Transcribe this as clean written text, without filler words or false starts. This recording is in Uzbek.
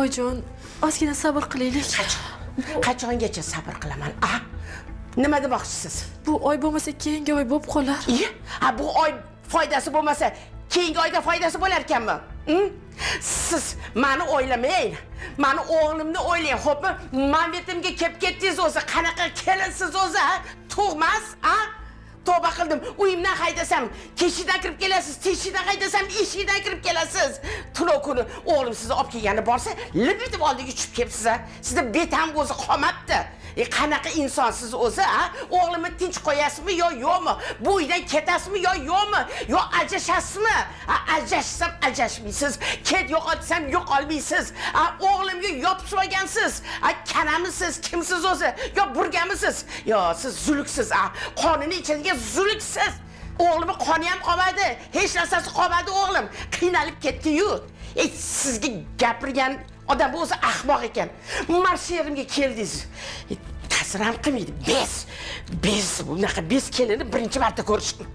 Oyijon, ozgina sabr qilaylik. Qachon? Qachongacha sabr qilaman, a? Nima demoqchisiz? Bu oy bo'lmasa, keyingi oy bo'lib qolar. Iye, ha, bu oy foydasi bo'lmasa, keyingi oyda foydasi bo'lar ekanmi? Siz mani o'ylamang, mani o'g'limni o'ylang, xo'pmi? Man betimga kelib ketdingiz o'zi, qanaqa kelinsiz o'zi, a? Tug'mas, a? Tavba qildim, uyimdan haydasam, kechikdan kirib kelasiz, teshikdan haydasam, eshikdan kirib kelasiz. Tunov kuni o'g'lim sizni olib kelgani borsa, lip etib oldiga tushib kelibsiz, a? Sizda bet ham o'zi qolmabdi. E, qanaqa insonsiz o'zi, a? O'g'limni tinch qo'yasizmi yo yo'qmi? Bu uydan ketasizmi yo yo'qmi? Yo ajrashasizmi? A, ajrashsam ajrashmaysiz, ket yo'qotsam yo'qolmaysiz. A, o'g'limga yopishib olgansiz. A, kanamisiz, kimsiz o'zi? Yo burgamisiz? Yo siz zuluksiz, a? Qonini ichadigan zuluksiz. O'g'limni qoni ham qolmadi, hech narsasi qolmadi o'g'lim. Qiynalib ketdi-yu. Ey, sizga gapirgan odam bu o'zi ahmoq ekan. Marsherimga keldingiz. E, ta'sir ham qilmaydi. Bez. Bez, bunaqa bez kelinni birinchi marta ko'rishim.